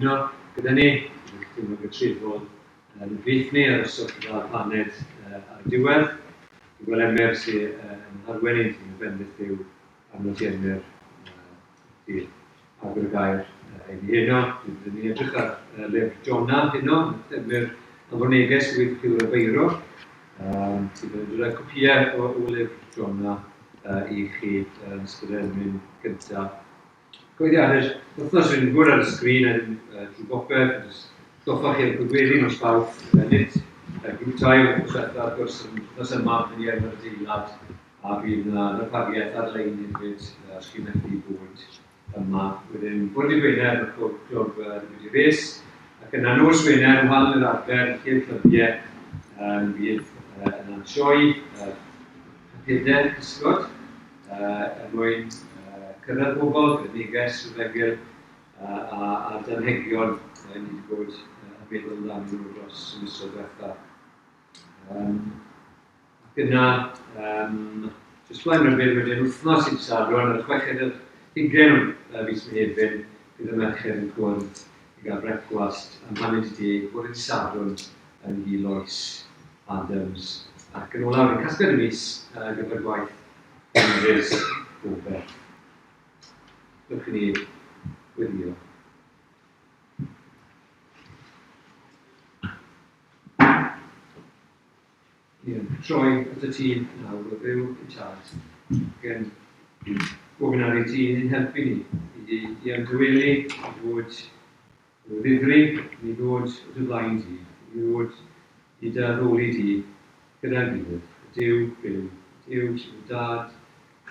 Ymuno gyda ni, byddwch chi'n teimlo'n gytrefol yn plith ni, arhoswch i gael paned ar y diwedd. Dwi'n gweld Emyr sydd yn arwain ein tîm, bendith Duw arno ti Emyr, wrth i agor y gair i ni heno. Byddwn ni'n edrych ar lyfr Jona heno, Emyr anfon neges i weithio chi ddod â beiro, sydd yn dod â copïau o lyfr Jona i chi yn ystod yr emyn gyntaf. Cyhoeddiadau wythnos rydyn ni'n gwrdd ar y sgrin a ddim trwy bopeth, jyst atgoffa chi am y gweddi nos Fawrth, nid grŵp tai o'r wythnos diwetha, wrth gwrs, yn wythnos yma byddwn ni yn yr adeilad a bydd yna ddarpariaeth ar-lein hefyd os chi'n methu bod yma. Wedyn, bore dydd Gwener, mae clwb, clwb Liberty Race, ac yna nos Wener, yn wahanol i'r arfer, yn lle'r clybiau, um, bydd yna sioe pypedau cysgod, er mwyn cyrraedd pobl gyda neges yr efengyl a'r damhegion ni wedi bod yn meddwl amdanyn nhw dros y misoedd diwetha. Ac yna, jyst flaen rhybudd wedyn wythnos i Sadwrn ar y chweched ar hugain o fis Mehefin, bydd y merched yn cwrdd i gael brecwast am hanner 'di deg bore dydd Sadwrn yn nhŷ Lois Adams. Ac yn olaf, yn casgliad y mis ar gyfer gwaith Emrys Gober. Dewch i ni weddio. Ie, troi at y tîm nawr o fyw i tad. Ac yn gofyn ar ei tîm i'n helpu ni i, i ymdywelu, i fod O ddifri, i ddod o dy flaen di, i ddod i dy addoli di gyda'n gilydd, y Duw byw, y Duw sydd yn Dad,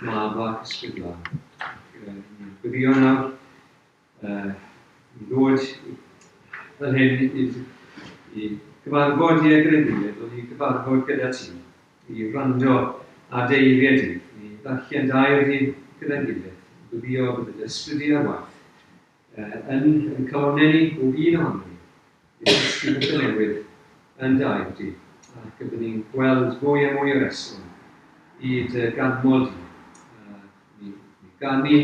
Mab ac Ysbryd Glân. Ac ni'n gweddio nawr i ddod fel hyn i, i gyfarfod i gyda'n gilydd, ond i gyfarfod gyda ti, i wrando ar dy eiriau di, i ddarllen dy air di gyda'n gilydd, i gweddio bydd y dy ysbryd di ar waith, Yn ein calonnau ni, bob un ohonon ni, i ddysgu pethau newydd yn dy air di, ac y byddwn ni'n gweld mwy a mwy o reswm i dy ganmol di. Ni, ni ganu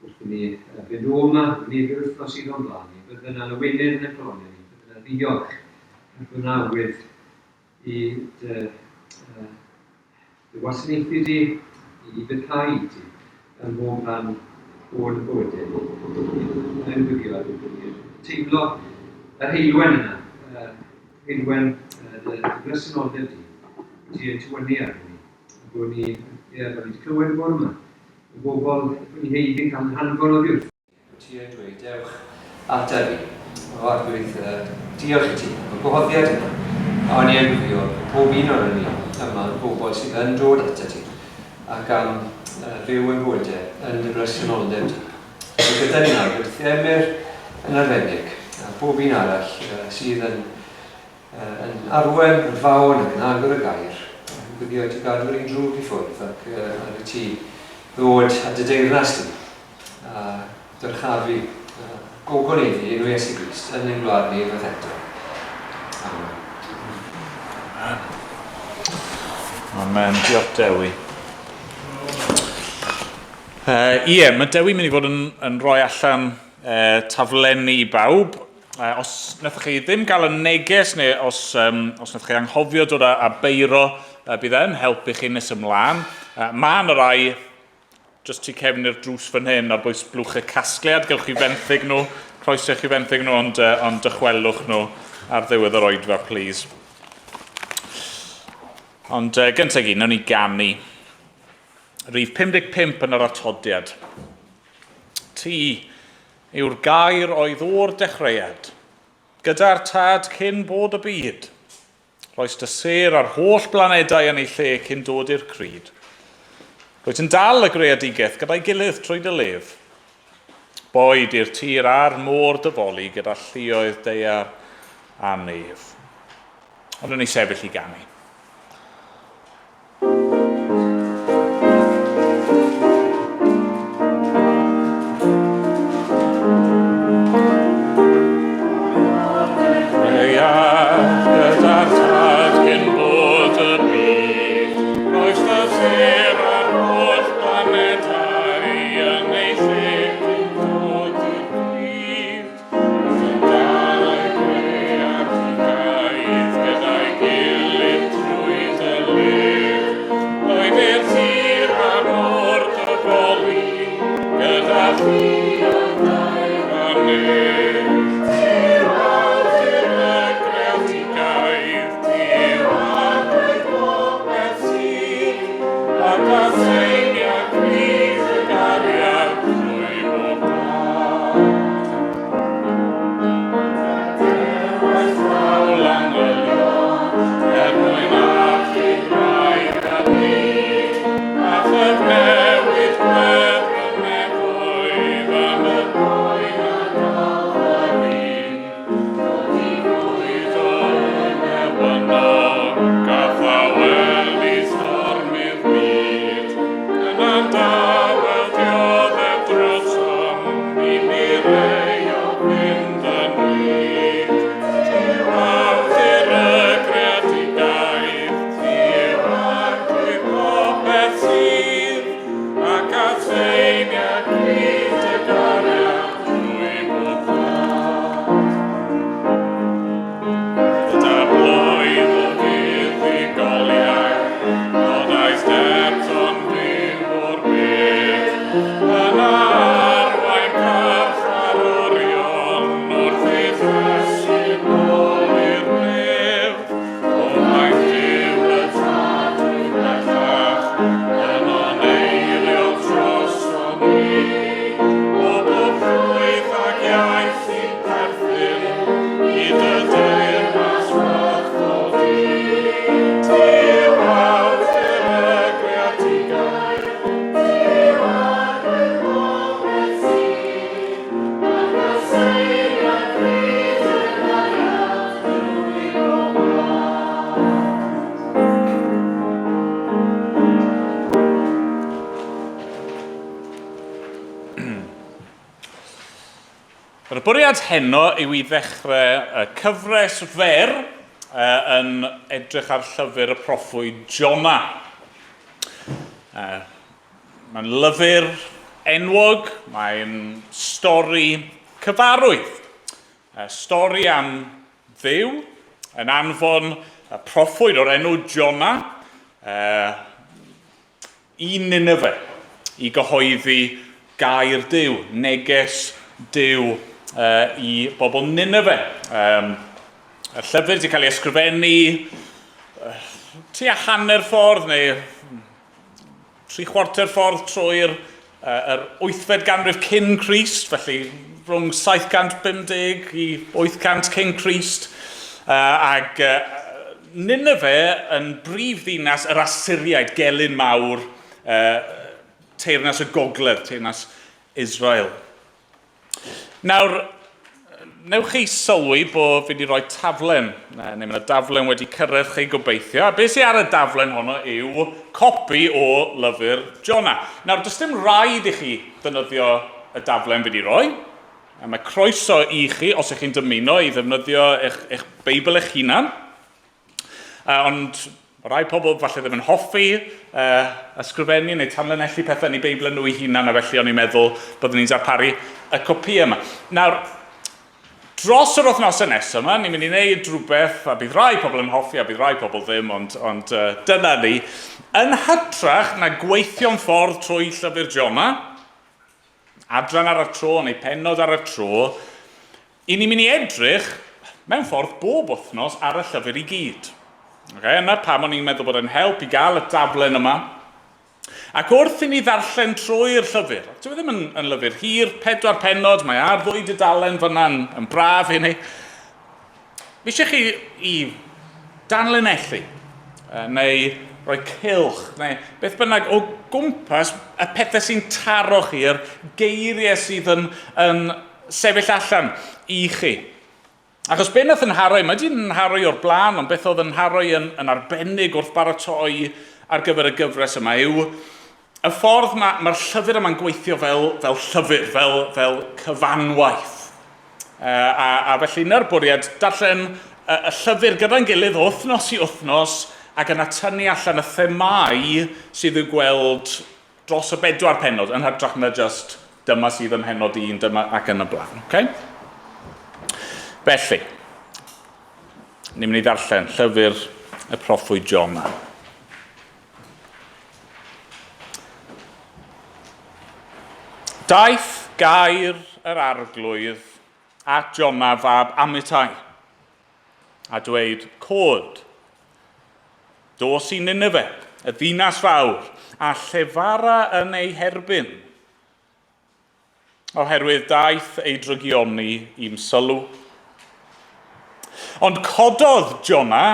wrth i ni fynd o yma, wynebu'r wythnos sydd o'n blaen ni. Bydd yna lawenydd yn y calonnau ni, bydd yna ddiolch, ac bydd yna awydd i dy, dy wasanaethu di, i ufuddhau di ym mhob rhan o'n bywydau ni. Yn gwylio a dwi'n teimlo yr heulwen yna, heulwen dy, dy bresenoldeb di, wedi ein tywynnu arno ni. A bod ni, ie, fel ni wedi clywed y bore yma, y bobl bod ni heiddi cael yn hanfon oddi wrth Wyt ti yn dweud, Dewch ata fi. O Arglwydd, diolch i ti am y gwahoddiad yma. A o'n i yn gwylio pob un ohonon ni yma yn bobl sydd yn dod ata ti ac am fyw ein bywydau yn dy bresenoldeb di. Mae gyda ni nawr, gyda Emyr yn arbennig, a pob un arall sydd yn yn arwain, yn fawn ac yn agor y gair, ac yn gwylio i ti gadw'r un drwg i ffwrdd ac ar i ti ddod a dy deyrnas di, a dyrchafu gogoneddu enw Iesu Grist yn ein gwlad ni unwaith eto. Amen. Amen. Amen. Diolch Dewi. Ie, mae Dewi mynd i fod yn, yn rhoi allan taflenni i bawb. Os wnaethoch chi ddim gael y neges neu os, um, os wnaethoch chi anghofio dod â, â beiro, bydd e'n helpu chi nes ymlaen. Mae yna rai jyst tu cefn i'r drws fan hyn ar bwys blwch y casgliad. Gewch chi fenthyg nhw, croeso i chi fenthyg nhw, ond, ond dychwelwch nhw ar ddiwedd yr oedfa, please. Ond gyntaf gyd, nawn ni ganu. Rhif 55 yn yr atodiad. Ti Yw'r gair oedd o'r dechreuad, gyda'r Tad cyn bod y byd. Rhoes dy sêr a'r holl blanedau yn eu lle cyn dod i'r cryd. Rwyt yn dal y greadigaeth gyda'i gilydd trwy dy lef. Boed i'r tir a'r môr dyfoli gyda lluoedd daear a nef. Ond yn ei sefyll i ganu. Nawr, y bwriad heno yw i ddechrau y cyfres fer yn edrych ar llyfr y proffwyd Jona. Mae'n lyfr enwog, mae'n stori cyfarwydd. Stori am Dduw yn anfon y proffwyd o'r enw Jona i Nineveh i gyhoeddi gair Duw, neges Duw i bobl Nineveh. Y llyfr wedi cael ei ysgrifennu tua hanner ffordd neu tri chwarter ffordd trwy'r yr wythfed ganrif cyn Crist, felly rhwng 750 i 800 cyn Crist, ac Nineveh yn brif ddinas yr Asyriaid, gelyn mawr teyrnas y gogledd, teyrnas Israel. Nawr, newch chi sylwi bod fi wedi rhoi taflen, neu mae yna daflen wedi cyrraedd chi gobeithio, a beth sydd ar y daflen honno yw copi o lyfr Jonah. Nawr, does dim rhaid i chi ddefnyddio y daflen fi wedi rhoi, a mae croeso i chi, os ych chi'n dymuno, i ddefnyddio eich, eich Beibl eich hunan. Ond rai pobl falle ddim yn hoffi ysgrifennu neu tanlinellu pethau yn eu Beiblau nhw eu hunan, a felly o'n i'n meddwl byddwn ni'n darparu y copïau yma. Nawr, dros yr wythnosau nesaf yma, ni'n mynd i wneud rhywbeth, a bydd rai pobl yn hoffi a bydd rai pobl ddim, ond, ond dyna ni. Yn hytrach na gweithio'n ffordd trwy llyfr Jona, adran ar y tro neu pennod ar y tro, I ni'n mynd i edrych, mewn ffordd, bob wythnos ar y llyfr i gyd. Okay, yna pam o'n i'n meddwl bod e'n help i gael y daflen yma. Ac wrth i ni ddarllen trwy'r llyfr, dyw e ddim yn, yn lyfr hir, pedwar pennod, mae ar ddwy dudalen fyna yn, yn braf i ni. Fi eisiau chi i danlinellu, neu roi cylch, neu beth bynnag o gwmpas y pethau sy'n taro chi, yr geiriau sydd yn, yn sefyll allan i chi. Achos be nath yn nharo i, mae wedi nharo i o'r blaen, ond beth oedd yn nharo i yn, yn arbennig wrth baratoi ar gyfer y gyfres yma yw y ffordd mae'r ma llyfr yma'n gweithio fel, fel llyfr, fel, fel cyfanwaith. A, a felly 'na'r bwriad, darllen y, y llyfr gyda'n gilydd o wythnos i wythnos ac yna tynnu allan y themâu sydd i'w gweld dros y bedwar pennod, yn hytrach na just dyma sydd ym mhennod un, dyma ac yn y blaen. Okay? Felly, ni'n mynd i ddarllen llyfr y proffwyd Jona. Daeth gair yr arglwydd at Jona fab Amitai, a dweud, Cod, dos i Nineveh, y ddinas fawr, a llefara yn ei herbyn, oherwydd daeth ei drygioni i'm sylw. Ond cododd Jona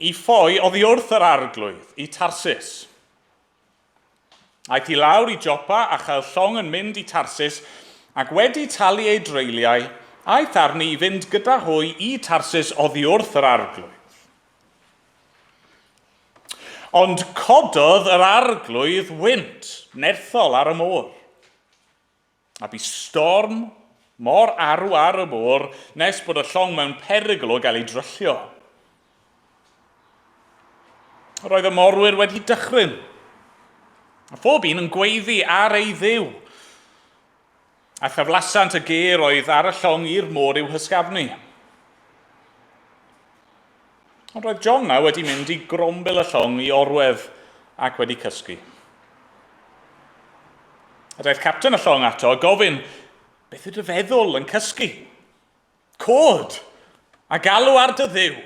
i ffoi oddi wrth yr arglwydd i Tarsis. Aeth i lawr i Jopa a chael llong yn mynd i Tarsis, ac wedi talu ei dreuliau, aeth arni i fynd gyda hwy i Tarsis oddi wrth yr arglwydd. Ond cododd yr arglwydd wynt nerthol ar y môr. A bu storm mor arw ar y môr nes bod y llong mewn perygl o gael ei dryllio. Roedd y morwyr wedi dychryn, a phob un yn gweiddi ar ei dduw. A thyflasant y gêr oedd ar y llong i'r môr i'w hysgafnu. Ond roedd Jona wedi mynd i grombil y llong i orwedd ac wedi cysgu. A daeth capten y llong ato a gofyn, beth yw dy feddwl yn cysgu? Cod, a galw ar dy dduw.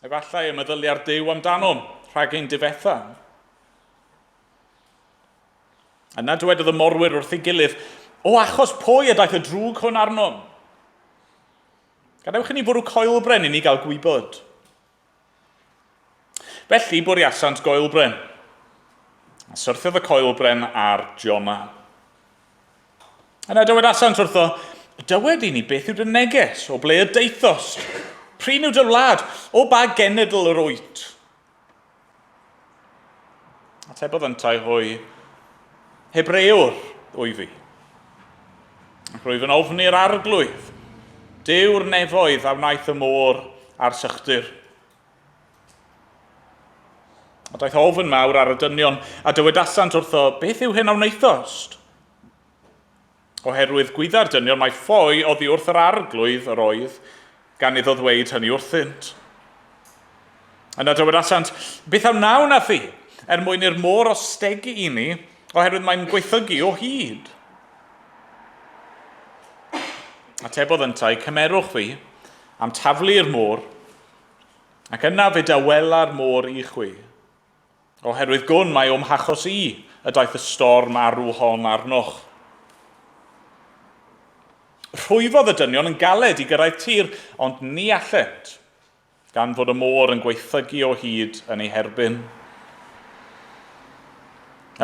Efallai y meddylia'r Duw amdanom, rhag ein difetha. Yna dywedodd y morwyr wrth ei gilydd, o achos pwy y daeth y drwg hwn arnom? Gadewch i ni fwrw coelbren i ni gael gwybod. Felly bwriasant goelbren. A syrthiodd y coelbren ar Jona. Yna dywedasant wrtho, dywed i ni beth yw dy neges, o ble y daethost, prin yw dy wlad, o ba genedl yr wyt? Atebodd yntau hwy, Hebrewr wyf fi. Ac rwyf yn ofni'r arglwydd, Duw'r nefoedd a wnaeth y môr a'r sychdir. A daeth ofn mawr ar y dynion, a dywedasant wrtho, beth yw hyn a wnaethost? Oherwydd gwydda'r dynion mai ffoi oddi wrth yr arglwydd yr oedd, gan iddo ddweud hynny wrthynt. Yna dywedasant, beth a wnawn â thi, er mwyn i'r môr ostegu i ni, oherwydd mae'n gwaethygu o hyd. Atebodd yntau, cymerwch fi, am taflu i'r môr, ac yna fe dawela'r môr i chwi. Oherwydd gwn mai o'm hachos i y daeth y storm arw hon arnoch. Rhwyfodd y dynion yn galed i gyrraedd tir, ond ni allent, gan fod y môr yn gwaethygu o hyd yn ei herbyn.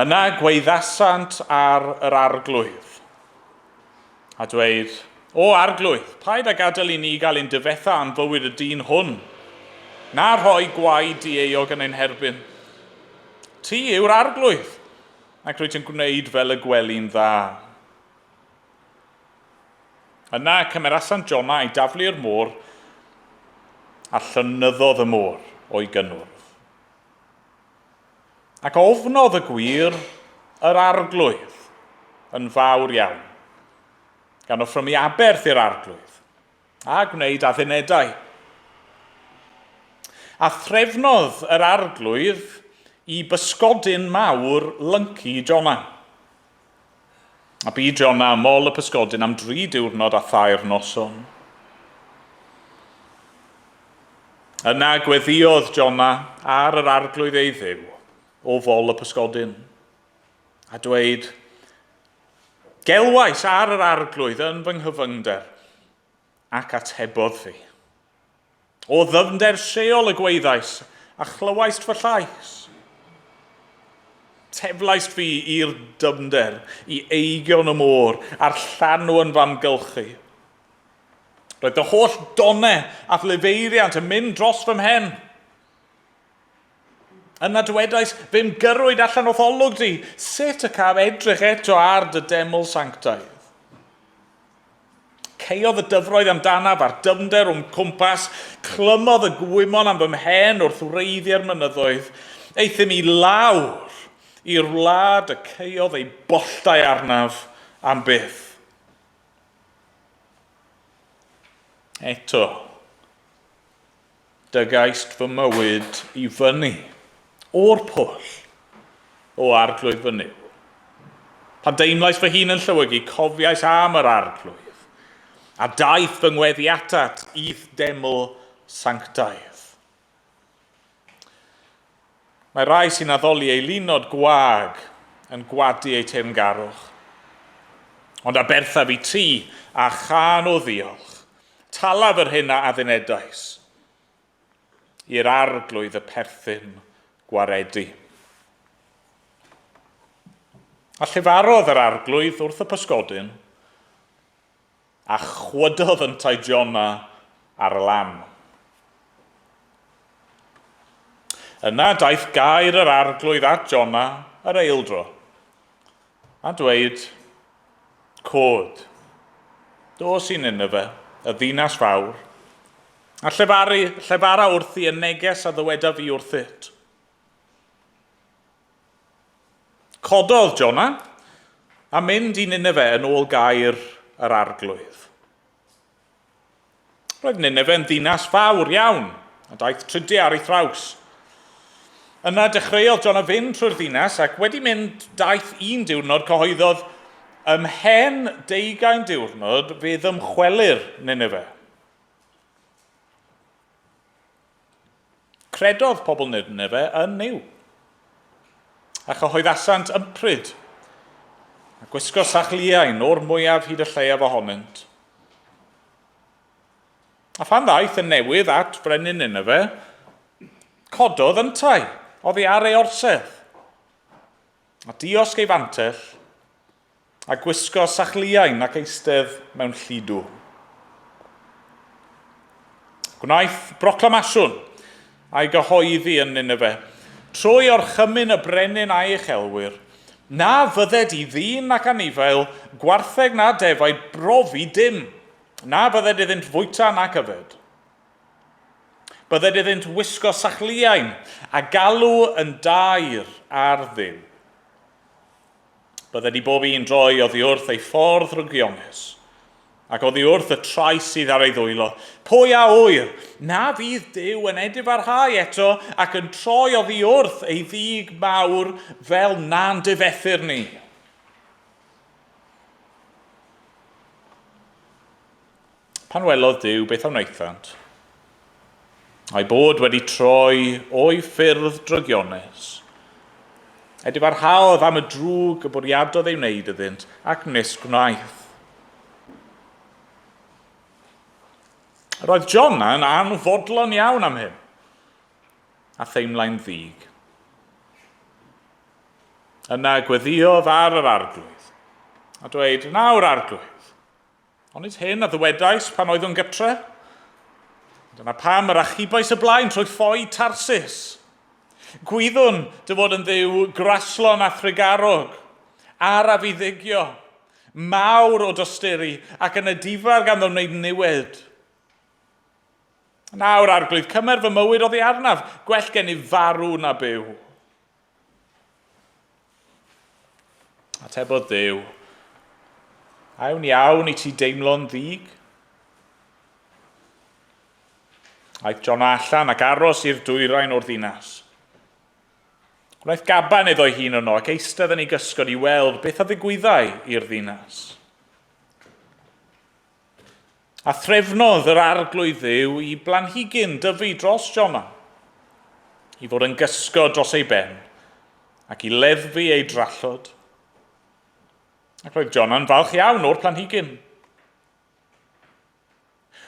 Yna gwaeddasant ar yr arglwydd, a dweud, O arglwydd, paid â gadael i ni gael ein dyfetha am fywyd y dyn hwn, na rhoi gwaed dieuog yn ein herbyn. Ti yw'r arglwydd, ac rwyt yn gwneud fel y gweli'n dda. Yna cymerasant Jona a'i daflu i'r môr, a llonyddodd y môr o'i gynnwrf. Ac ofnodd y gwir yr arglwydd yn fawr iawn, gan offrymu aberth i'r arglwydd, a gwneud addunedau. A threfnodd yr arglwydd i bysgodyn mawr lyncu Jona. A bu Jona ym mol y pysgodyn am dri diwrnod a thair noson. Yna gweddïodd Jona ar yr arglwydd ei dduw o fol y pysgodyn, a dweud, Gelwais ar yr arglwydd yn fy nghyfyngder, ac atebodd fi. O ddyfnder Sheol y gwaeddais, a chlywaist fy llais. Teflaist fi i'r dyfnder, i eigion y môr, a'r llanw yn fy amgylchu. Roedd dy holl donnau a'th lifeiriant yn mynd dros fy mhen. Yna dywedais, fe'm gyrrwyd allan o'th olwg di, sut y caf edrych eto ar dy deml sanctaidd? Caeodd y dyfroedd amdanaf a'r dyfnder o'm cwmpas, clymodd y gwymon am fy mhen wrth wreiddiau'r mynyddoedd. Euthum i lawr i'r wlad y caeodd ei bolltau arnaf am byth. Eto, dygaist fy mywyd i fyny o'r pwll, o Arglwydd fy Nuw. Pan deimlais fy hun yn llewygu, cofiais am yr Arglwydd, a daeth fy ngweddi atat i'th deml sanctaidd. Mae rhai sy'n addoli eilunod gwag yn gwadu eu teyrngarwch. Ond aberthaf i ti a chân o ddiolch. Talaf yr hyn a addunedais. I'r arglwydd y perthyn gwaredu. A llefarodd yr arglwydd wrth y pysgodyn, a chwydodd yntau Jona ar y lan. Yna daeth gair yr arglwydd at Jona yr eildro, a dweud, Cod, dos i Nineveh, y ddinas fawr, a llefaru, llefara wrthi y neges a ddywedaf fi wrthyt. Cododd Jona a mynd i Nineveh yn ôl gair yr arglwydd. Roedd Nineveh yn ddinas fawr iawn, a daeth tridiau ar ei thraws. Yna dechreuodd Jona fynd trwy'r ddinas, ac wedi mynd daeth un diwrnod cyhoeddodd, ymhen deugain diwrnod fe ddymchwelir Nineveh. Credodd pobl Nineveh yn Nuw, a chyhoeddasant ympryd, a gwisgo sachliain o'r mwyaf hyd y lleiaf ohonynt. A phan ddaeth y newydd at frenin Nineveh, cododd yntau oddi ar ei orsedd, a diosg ei fantell, a gwisgo sachliain ac eistedd mewn lludw. Gwnaeth broclamasiwn a'i gyhoeddi yn Nineveh, trwy orchymyn y brenin a'i uchelwyr, Na fydded i ddyn nac anifail, gwartheg na defaid brofi dim. Na fydded iddynt fwyta nac yfed. Bydded iddynt wisgo sachliain a galw yn daer ar Dduw. Bydded i bob un droi oddi wrth ei ffordd rygionus, ac oddi wrth y trais sydd ar ei ddwylo. Pwy a ŵyr, na fydd Duw yn edifarhau eto ac yn troi oddi wrth ei ddig mawr fel na'n difethir ni? Pan welodd Duw beth a wnaethant, a'i bod wedi troi o'i ffyrdd drygionus, edifarhaodd am y drwg y bwriadodd ei wneud iddynt, ac nis gwnaeth. Yr oedd Jona yn anfodlon iawn am hyn, a theimlai'n ddig. Yna gweddïodd ar yr arglwydd, a dweud, Nawr, arglwydd, Onid hyn a ddywedais pan oeddwn gytre? Dyna pam yr achubais y blaen trwy ffoi Tarsis. Gwyddwn dy fod yn ddiw graslon a thrugarog, araf i ddigio, mawr o dosturi ac yn edifar ganddo wneud niwed. Nawr, arglwydd, cymer fy mywyd oddi arnaf, gwell gennyf farw na byw. Atebodd Duw, A yw'n iawn i ti deimlo'n ddig? Aeth John allan ac aros i'r dwyrain o'r ddinas. Gwnaeth gaban iddo'i hun yno ac eistedd yn ei gysgod i weld beth a ddigwyddai i'r ddinas. A threfnodd yr Arglwydd Dduw i blanhigyn dyfu dros Jona, i fod yn gysgod dros ei ben, ac i leddfu ei drallod. Ac roedd Jona'n falch iawn o'r planhigyn.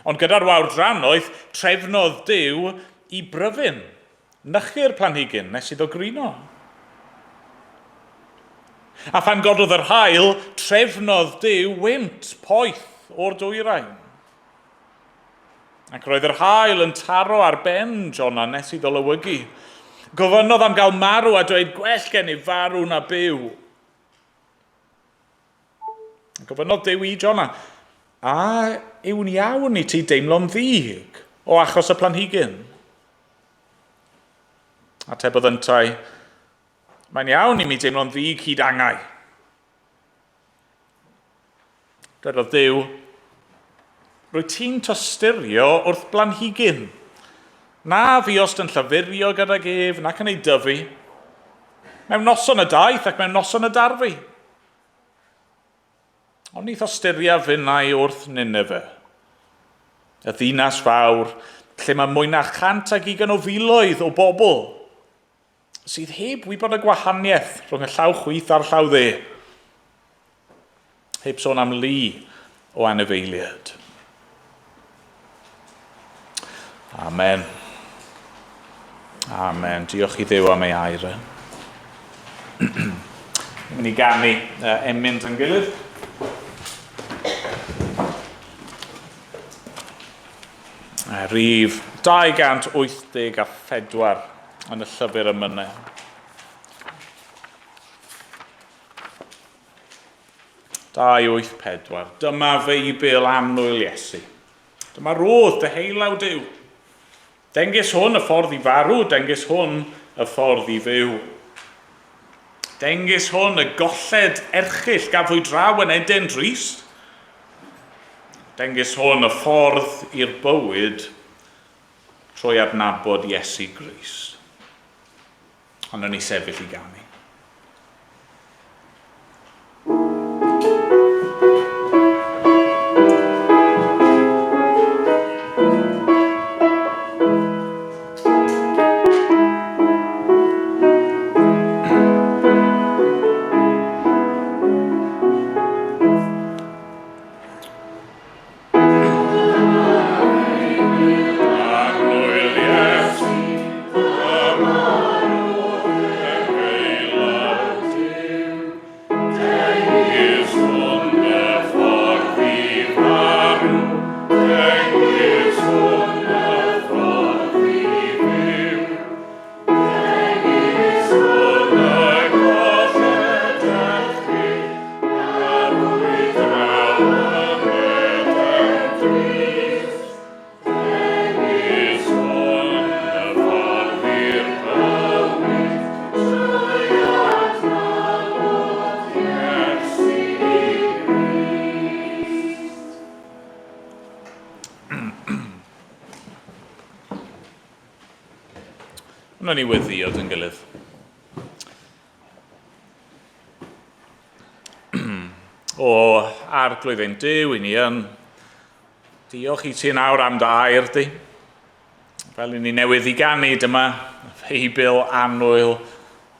Ond gyda'r wawr drannoeth, trefnodd Duw i bryfyn Nychu'r planhigyn nes iddo grino. A phan gododd yr haul, trefnodd Duw wynt poeth o'r dwyrain. Ac roedd yr haul yn taro ar ben Jona nes iddo lywygu. Gofynnodd am gael marw a dweud, gwell gennyf farw na byw. Gofynnodd Duw i Jona, a yw'n iawn i ti deimlo'n ddig o achos y planhigyn? Atebodd yntau, mae'n iawn i mi deimlo'n ddig hyd angau. Dwedodd Duw, rwy ti'n tosturio wrth blanhigyn. Na fuost yn llafurio gydag ef, nac yn ei dyfu. Mewn noson y daeth ac mewn noson y darfu. Ond ni thosturiaf finnau wrth Nineve, y ddinas fawr, lle mae mwy na 120 o filoedd o bobl sydd heb wybod y gwahaniaeth rhwng y llaw chwith a'r llaw dde. Heb sôn am lu o anifeiliaid. Amen. Amen. Diolch i Dduw am ei air e. Ni'n mynd i ganu emyn yn gilydd. Rhif 284 yn y llyfr emynau. 284. Dyma Feibl annwyl Iesu. Dyma rodd dy heilaw Duw. Dengys hwn y ffordd i farw, dengys hwn y ffordd i fyw. Dengys hwn y golled erchyll gafwyd draw yn Eden drist. Dengys hwn y ffordd i'r bywyd trwy adnabod Iesu Grist. Ond o'n i sefyll i ganu. Wnawn ni weddio dyn gilydd. O arglwydd ein Duw, i ni yn diolch i ti nawr am dy air di. Fel i ni newydd i ganu, dyma Feibl annwyl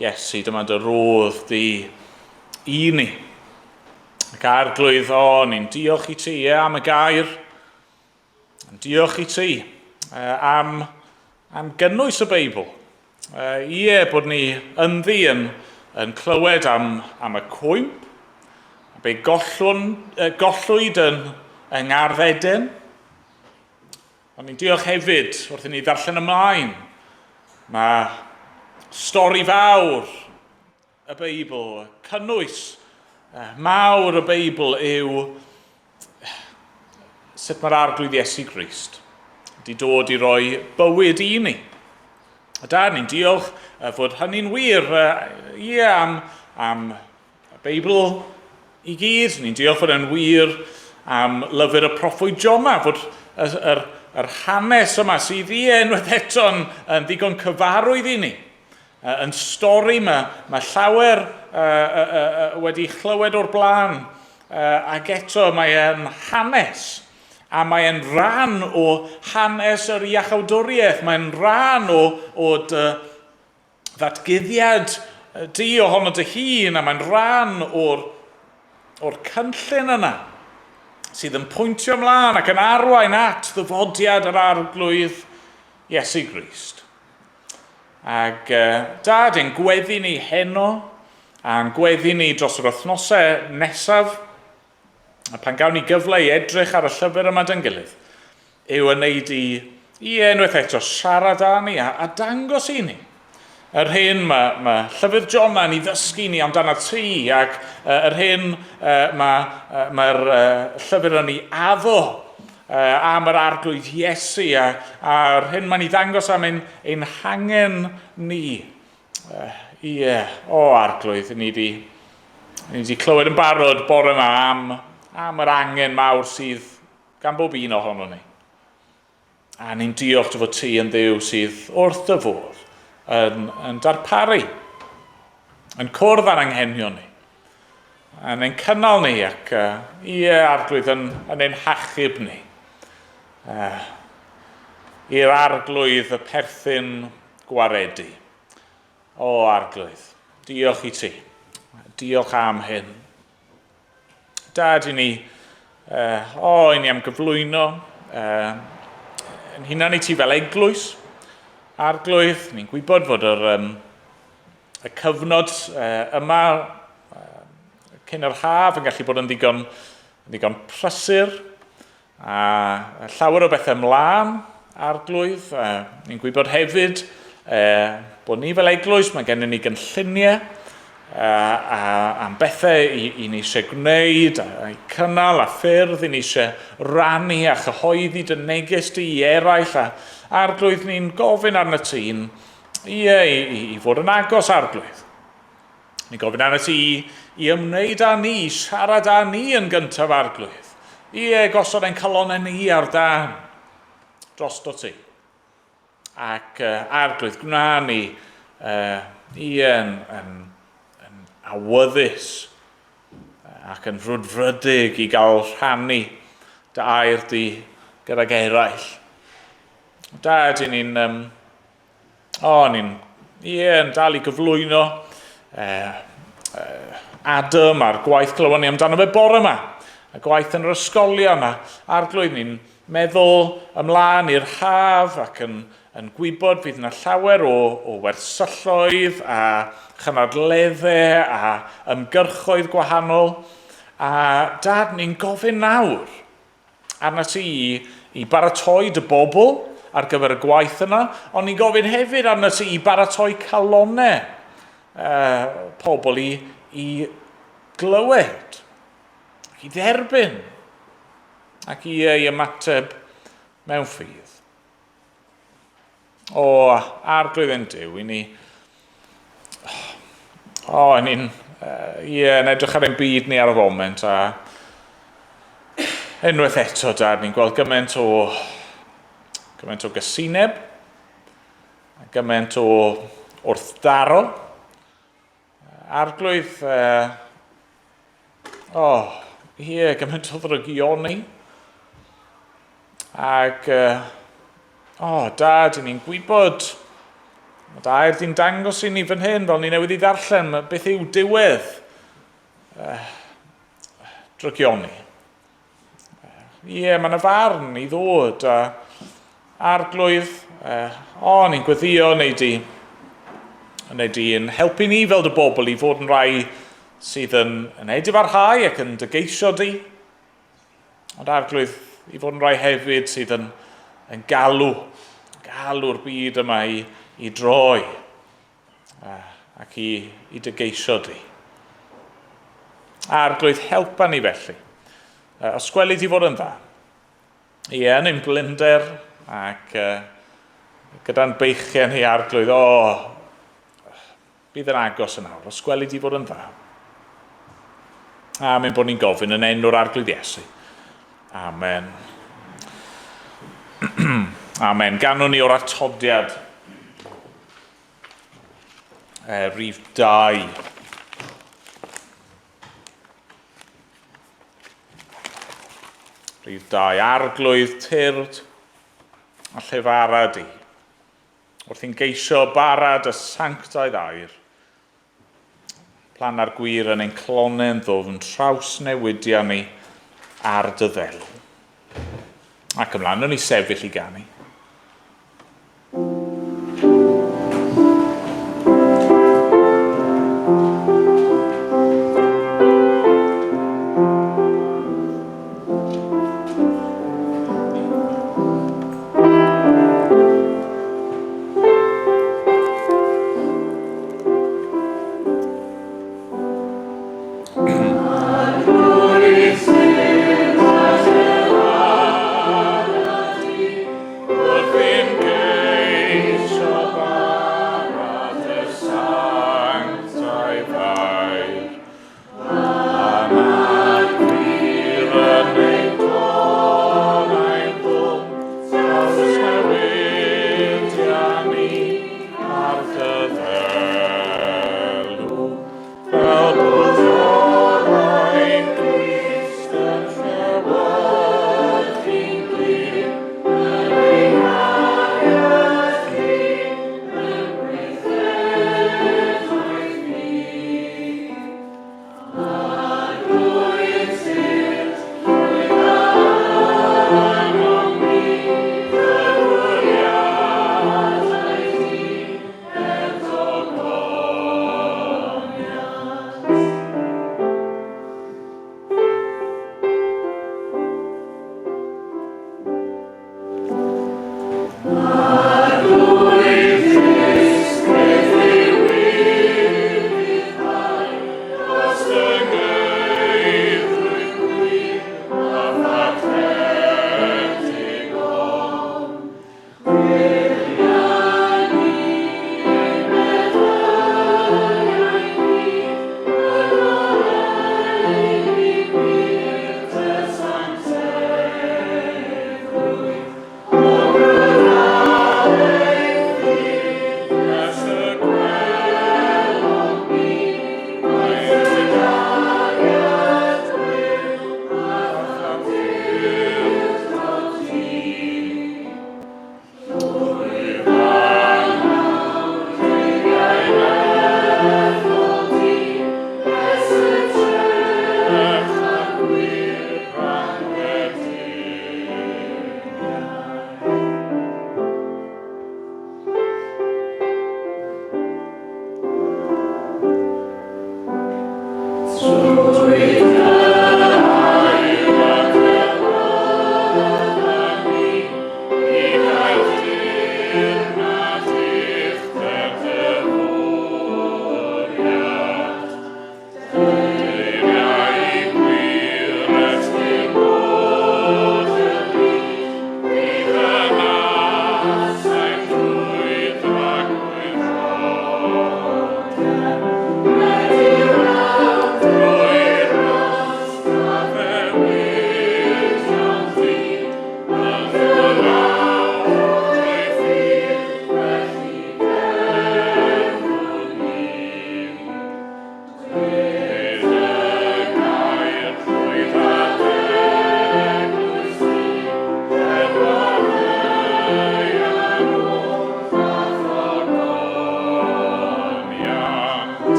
Iesu, dyma dy rodd di i ni. Ac arglwydd, o, ni'n diolch i ti ie, am y gair. Diolch i ti am, am gynnwys y Beibl. Ie, bod ni ynddi yn, yn clywed am, am y cwymp, be gollwn, gollwyd yn, yng Ngardd Eden. Ond ni'n diolch hefyd wrth i ni ddarllen ymlaen. Mae stori fawr y Beibl, cynnwys mawr y Beibl yw sut mae'r Arglwydd Iesu Grist wedi dod i roi bywyd i ni. A da, ni'n diolch fod hynny'n wir, ie, am, am y Beibl i gyd. Ni'n diolch fod e'n wir am lyfr y proffwyd Jona, fod yr, yr, yr hanes yma sydd ie unwaith eto'n yn ddigon cyfarwydd i ni. Yn stori mae, mae llawer wedi chlywed o'r blaen, ac eto mae e'n hanes, a mae e'n rhan o hanes yr iachawdwriaeth, mae'n rhan o, o dy ddatguddiad di ohono dy hun, a mae'n rhan o'r, o'r cynllun yna sydd yn pwyntio ymlaen ac yn arwain at ddyfodiad yr Arglwydd Iesu Grist. Ac Dad, ein gweddi ni heno, a'n gweddi ni dros yr wythnosau nesaf, a pan gawn ni gyfle i edrych ar y llyfr yma dy'n gilydd, yw yn neud i, i unwaith eto siarad â ni a, a dangos i ni yr hyn mae, mae llyfr Jona yn ei ddysgu ni amdano ti ac yr hyn mae, mae'r llyfr yn ei addo am yr Arglwydd Iesu a, a'r hyn mae'n ei ddangos am ein, ein hangen ni. Ie, o Arglwydd, ni di, ni di clywed yn barod bore yma am, am yr angen mawr sydd gan bob un ohono ni. A ni'n diolch dy fod ti yn Dduw sydd wrth dy fodd yn, yn darparu, yn cwrdd â'n anghenion ni, yn ein cynnal ni ac ie, Arglwydd, yn, yn ein hachub ni. I'r Arglwydd y perthyn gwaredu. O, Arglwydd, diolch i ti. Diolch am hyn. Dad, i ni, uh, o, i ni am gyflwyno yn hunan i ti fel eglwys, Arglwydd, ni'n gwybod fod yr, um, y cyfnod yma cyn yr haf yn gallu bod yn ddigon, yn ddigon prysur a llawer o bethau ymlaen, Arglwydd. Ni'n gwybod hefyd bod ni fel eglwys, mae gennym ni gynlluniau a, am bethau i, i ni eisiau gwneud, a, i cynnal a ffyrdd i ni eisiau rannu a chyhoeddi dy neges di i eraill. A Arglwydd, ni'n gofyn arno ti'n ie, i, i, i fod yn agos, Arglwydd. Ni'n gofyn arno ti i, i ymwneud â ni, i siarad â ni yn gyntaf, Arglwydd. Ie, gosod ein calonnau ni ar dan drosto ti. Ac Arglwydd, gwna ni ie, yn, yn, yn awyddus ac yn frwdfrydig i gael rhannu dy air di gydag eraill. Da, ydyn ni'n um, O, ni'n ie, yn dal i gyflwyno eh, eh, Adam a'r gwaith clywon ni amdano fe bore yma. Y gwaith yn yr ysgolion a arglwydd ni'n meddwl ymlaen i'r haf ac yn, yn gwybod fydd yna llawer o, o wersylloedd a chynadleddau a ymgyrchoedd gwahanol. A dad, ni'n gofyn nawr arnat ti i, i baratoi dy bobl ar gyfer y gwaith yna, ond ni'n gofyn hefyd arnat ti i baratoi calonau pobl i, i glywed, ac i dderbyn, ac i ei ymateb mewn ffydd. O, Arglwydd ein Duw, i ni... O, i ni'n... Ie, yn edrych ar ein byd ni ar y foment, a... Unwaith eto, Dad, ni'n gweld gymaint o, gymaint o gysineb, a gymaint o wrthdaro. Arglwydd, oh, ie, yeah, gymaint o ddrygioni. Ac, oh, Dad, ni'n gwybod, mae dy air di'n dangos i ni fan hyn, fel ni newydd i ddarllen, beth yw diwedd drygioni. Ie, yeah, mae yna farn i ddod a arglwydd, o, ni'n gweddio neu di, neu di yn helpu ni fel dy bobl i fod yn rhai sydd yn, yn edifarhau ac yn dygeisio di. Ond arglwydd, i fod yn rhai hefyd sydd yn, yn galw, galw'r byd yma i, i droi ac i, i dy geisio di. Arglwydd, helpa ni felly. Os gweli di fod yn dda. Ie, yn ein blinder ac gyda'n beichiau ni arglwydd, o, bydd yn agos yn awr. Os gweli di fod yn dda. A mae'n bod ni'n gofyn yn enw'r arglwydd Iesu. Amen. Amen. Ganwn ni o'r atodiad. Rhif 2. Rhif 2. Arglwydd tyrd a llefara di. Wrth i'n geisio bara dy sanctaidd air. Plan ar gwir yn ein clonen ddwfn traws newidia ni ar dy ddelw. Ac ymlaen, nhw'n i sefyll i ganu.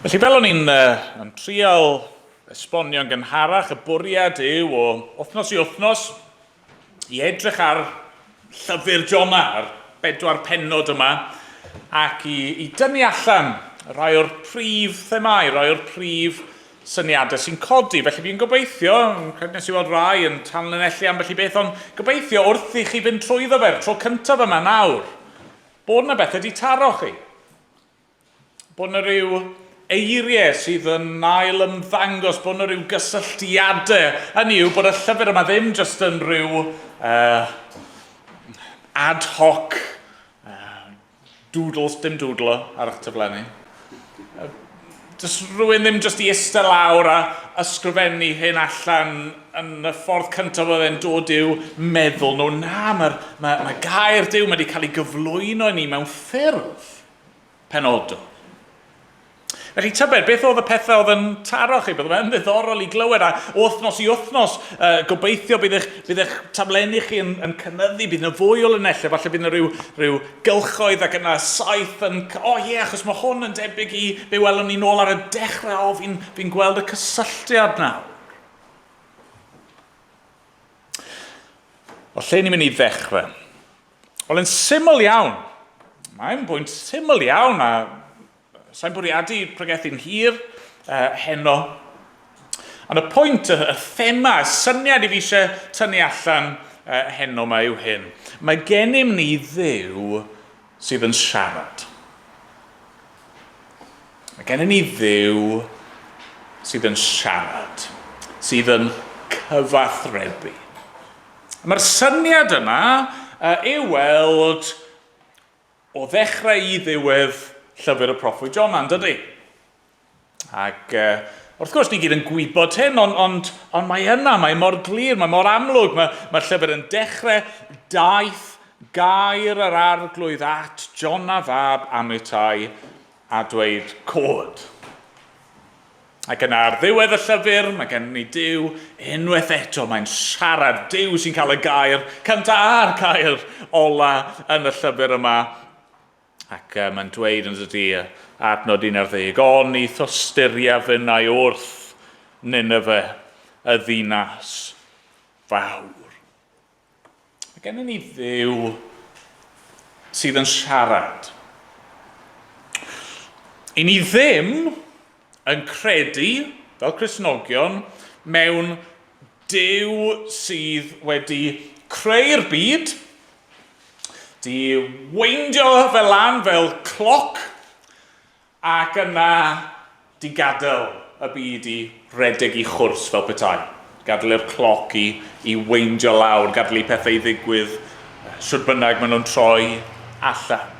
Felly fel o'n i'n uh, yn trial esbonio'n gynharach, y bwriad yw o wythnos i wythnos i edrych ar llyfr Jona, ar bedwar pennod yma, ac i, i dynnu allan rhai o'r prif themâu, rhai o'r prif syniadau sy'n codi. Felly fi'n gobeithio, yn credu nes i weld rai yn tanlinellu ambell i beth, ond gobeithio wrth i chi fynd trwyddo fe'r tro cyntaf yma nawr, bod yna bethau wedi taro chi. Bod yna rhyw eiriau sydd yn ail ymddangos, bod yna rhyw gysylltiadau. Hynny yw bod y llyfr yma ddim jyst yn rhyw uh, ad hoc uh, doodles, dim doodlo ar eich taflenni. Uh, Does rhywun ddim jyst i eistedd lawr a ysgrifennu hyn allan yn y ffordd cyntaf oedd e'n dod i'w meddwl nhw. Na, mae'r mae, mae gair Duw wedi cael ei gyflwyno i ni mewn ffurf penodol. Felly tybed, beth oedd y pethau oedd yn taro chi? Bydd fe'n ddiddorol i glywed a wythnos i wythnos, uh, gobeithio bydd eich, bydd eich taflenni chi yn, yn cynyddu, bydd yna fwy o linellau, falle bydd yna rhyw, rhyw gylchoedd ac yna saith yn... O oh, ie, yeah, achos mae hwn yn debyg i be welwn ni nôl ar y dechrau, o, fi'n fi gweld y cysylltiad nawr. O lle ni'n mynd i ddechrau? Wel, yn syml iawn. Mae'n bwynt syml iawn a sa'n bwriadu pregethu'n hir uh, heno. Ond y pwynt, y, y thema, y syniad i fi eisiau tynnu allan uh, heno yma yw hyn. Mae gennym ni Dduw sydd yn siarad. Mae gennym ni Dduw sydd yn siarad, sydd yn cyfathrebu. Mae'r syniad yma i'w weld o ddechrau i ddiwedd llyfr y proffwyd Jona, yn dydy? Ac uh, wrth gwrs, ni gyd yn gwybod hyn, ond, ond, ond mae yna, mae mor glir, mae mor amlwg. Mae, mae'r llyfr yn dechrau daeth gair yr arglwydd at Jona fab Amitai a dweud cod. Ac yna ar ddiwedd y llyfr, mae gen ni Duw unwaith eto, mae'n siarad, Duw sy'n cael y gair cyntaf a'r gair ola yn y llyfr yma. Ac uh, mae'n dweud yn dydy, adnod 11, Oni thosturia fynnau wrth Nineve, y ddinas fawr. Mae gennym ni Dduw sydd yn siarad. I ni ddim yn credu, fel Cristnogion, mewn Duw sydd wedi creu'r byd, di weindio fe lan fel cloc, Ac yna 'di gadael y byd i redeg i chwrs fel petai. Gadael i'r cloc i, i weindio lawr, gadael i pethau i ddigwydd shwt bynnag maen nhw'n troi allan.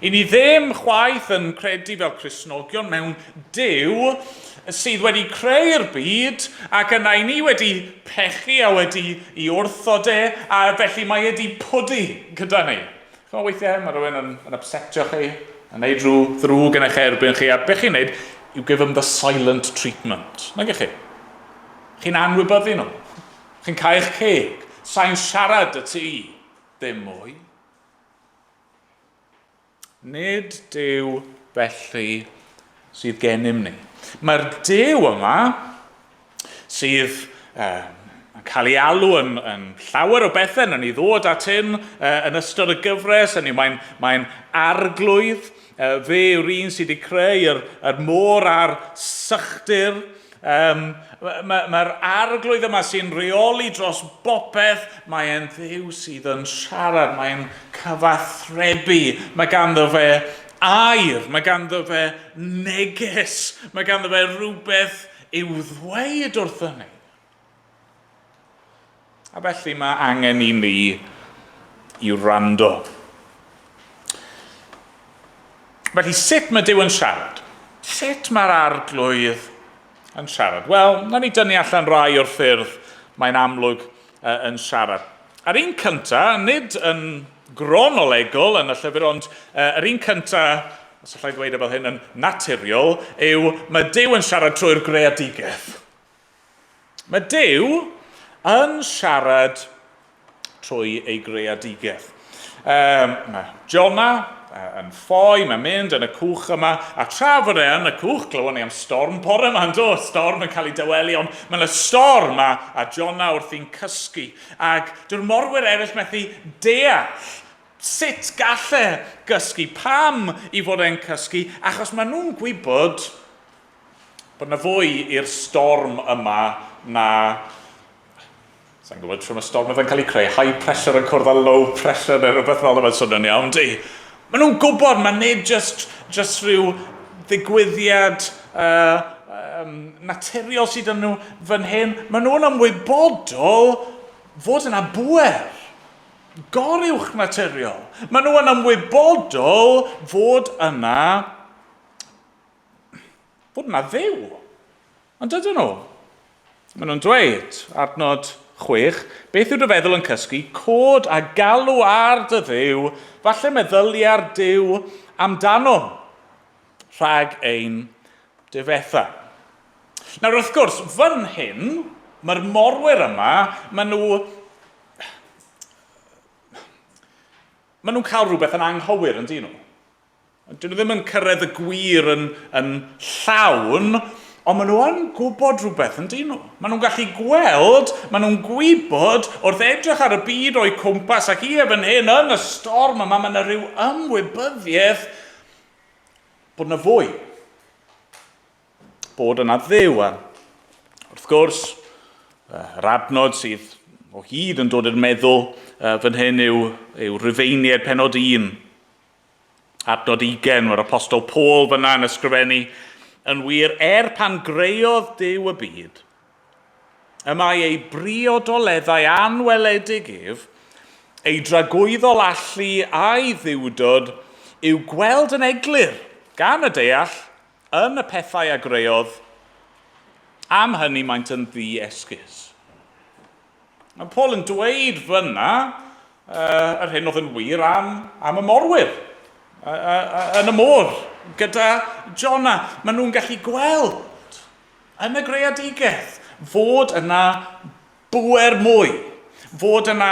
I ni ddim chwaith yn credu fel Cristnogion mewn Duw sydd wedi creu'r byd ac yna i ni wedi pechu a wedi i wrthod e a felly mae e 'di pwdu gyda ni. Chimod, weithiau mae rhywun yn, yn upsetio chi, yn neud rhyw ddrwg yn eich erbyn chi, a beth chi'n neud, you give them the silent treatment. Nag ych chi? Chi'n anwybyddu nhw. Chi'n cael eich ceg. Sa'n siarad y ti ddim mwy. Nid Duw felly sydd gennym ni. Mae'r Duw yma sydd um, yn cael ei alw yn, yn llawer o bethau, yn ni ddod at hyn uh, yn ystod y gyfres, hynny mae'n mae arglwydd, uh, fe yw'r un sydd wedi creu yr, yr môr a'r sychdir. Um, Mae'r ma, ma arglwydd yma sy'n rheoli dros bopeth, mae'n ddiw sydd yn siarad, mae'n cyfathrebu, mae ganddo fe air, mae ganddo fe neges, mae ganddo fe rhywbeth i'w ddweud wrthon ni. A felly mae angen i ni i wrando. Felly sut mae Duw yn siarad? Sut mae'r arglwydd yn siarad? Wel, na ni dynnu allan rai o'r ffyrdd mae'n amlwg uh, yn siarad. A'r un cyntaf, nid yn gronolegol yn y llyfr, ond uh, yr un cyntaf, os allai ddweud e fel hyn, yn naturiol, yw mae Duw yn siarad trwy'r greadigaeth. Mae Duw yn siarad trwy ei greadigaeth. Mae Jonah yn ffoi, mae'n mynd yn y cwch yma, a tra fod e yn y cwch, glywon ni am storm bore yma, yn do, storm yn cael ei dawelu, ond mae yna storm a, a Jonah wrthi'n cysgu. Ac dyw'r morwyr eraill methu deall sut gall e gysgu, pam i fod e'n cysgu, achos maen nhw'n gwybod bod yna fwy i'r storm yma na Sa'n gwybod trwy mae storm yn cael ei creu, high pressure yn cwrdd â low pressure neu rhywbeth fel yna, mae'n swnio'n iawn, di. Maen nhw'n gwybod, mae nid just, just rhyw ddigwyddiad uh, um, naturiol sydd yn nhw fan hyn. Maen nhw'n ymwybodol fod yna bwer goruwch naturiol. Maen nhw'n ymwybodol fod yna fod yna ddew. Ond dydyn nhw. Maen nhw'n dweud, adnod 6, beth yw dy feddwl yn cysgu? Cod a galw ar dy ddew, falle meddylia'r Duw amdano rhag ein difetha. Nawr wrth gwrs, fan hyn, mae'r morwyr yma, maen nhw... Maen nhw'n cael rhywbeth yn anghywir, yn dyn nhw. Dyn nhw ddim yn cyrraedd y gwir yn, yn llawn, ond maen nhw yn gwybod rhywbeth, yn dyn nhw. Maen nhw'n gallu gweld, maen nhw'n gwybod wrth edrych ar y byd o'u cwmpas ac ie fan hyn yn y storm yma, mae yna rhyw ymwybyddiaeth bod yna fwy. Bod yna ddew. A wrth gwrs, yr adnod sydd o hyd yn dod i'r meddwl fan hyn yw, yw Rufeiniaid penod 1. Adnod 20, mae'r apostol Paul fyna yn ysgrifennu, yn wir, er pan greodd Duw y byd, y mae ei briodoleddau anweledig ef, ei dragwyddol allu a'i ddiwdod i'w gweld yn eglur, gan y deall, yn y pethau a greodd, am hynny maent yn ddi-esgus. Mae Paul yn dweud fyna uh, yr hyn oedd yn wir am, am y morwyr uh, uh, yn y môr gyda Jonah. Maen nhw'n gallu gweld yn y greadigaeth fod yna bwer mwy, fod yna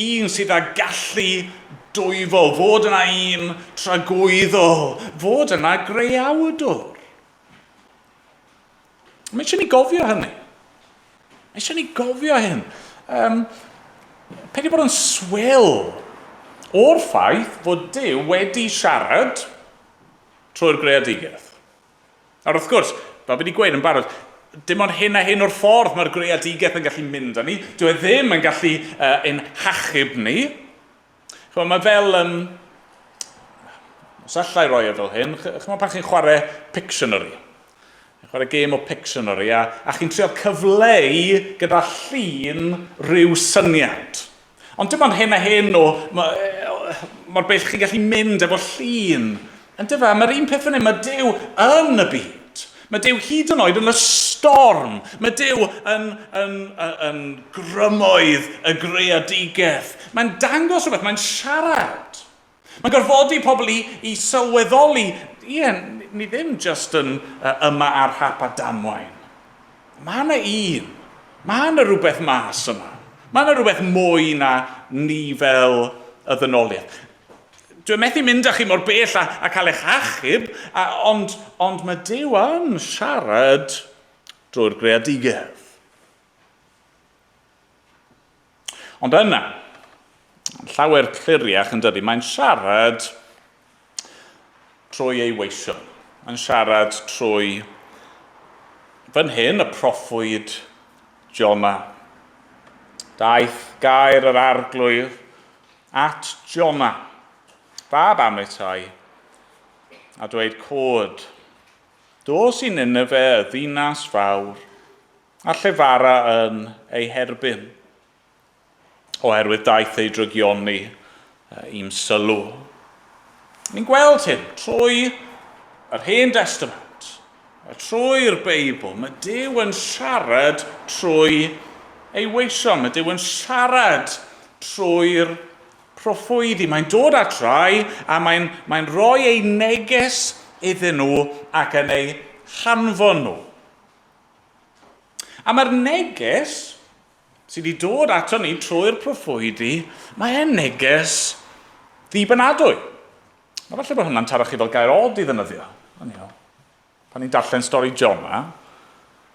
un sydd â gallu dwyfol, fod yna un tragwyddol, fod yna greawdwr. Mae eisiau ni gofio hynny. Mae eisiau ni gofio hyn. Um, peidio bod yn swil o'r ffaith fod Duw wedi siarad trwy'r greadigaeth. Nawr wrth gwrs, fel fi wedi gweud yn barod, dim ond hyn a hyn o'r ffordd mae'r greadigaeth yn gallu mynd â ni. Dyw e ddim yn gallu uh, ein hachub ni. Chymod, mae fel... Um, os allai roi e fel hyn, chymod pan chi'n chwarae Pictionary, chi'n chwarae gêm o Pictionary, a, a chi'n trio cyfleu gyda llun rhyw syniad. Ond dim ond hyn a hyn o, mor bell chi'n gallu mynd efo llun. Yn dyfa, mae'r un peth fan hyn, mae Duw yn y byd. Mae Duw hyd yn oed yn y storm. Mae Duw yn, yn, yn, yn grymoedd y greadigaeth. Mae'n dangos rhywbeth, mae'n siarad. Mae'n gorfodi pobl i, i sylweddoli, ie, ni ddim just yn uh, yma ar hap a damwain. Mae yna un. Mae yna rhywbeth mas yma. Mae yna rhywbeth mwy na ni fel y ddynoliaeth. Dwi methu mynd â chi mor bell a, a cael eich achub, a, ond, ond mae Duw yn siarad drwy'r greadigaeth. Ond yna, llawer cliriach yn dydy, mae'n siarad trwy ei weision. Mae'n siarad trwy fan hyn y proffwyd Jona. Daeth gair yr arglwydd at Jona, fab Amitai, a dweud cod, dos i Nineve, y ddinas fawr, a llefara yn ei herbyn, oherwydd daeth ei drygioni i'm sylw. Ni'n gweld hyn trwy yr Hen Testament, trwy'r Beibl. Mae Duw yn siarad trwy ei weision. Mae Duw yn siarad trwy'r proffwydi. Mae'n dod at rai a mae'n mae rhoi ei neges iddyn nhw ac yn ei hanfon nhw. A mae'r neges sydd wedi dod ato ni trwy'r proffwydi, mae e'n neges ddibynadwy. Mae falle bod hwnna'n taro chi fel gair od i ddynyddio. Pan ni'n darllen stori Jona,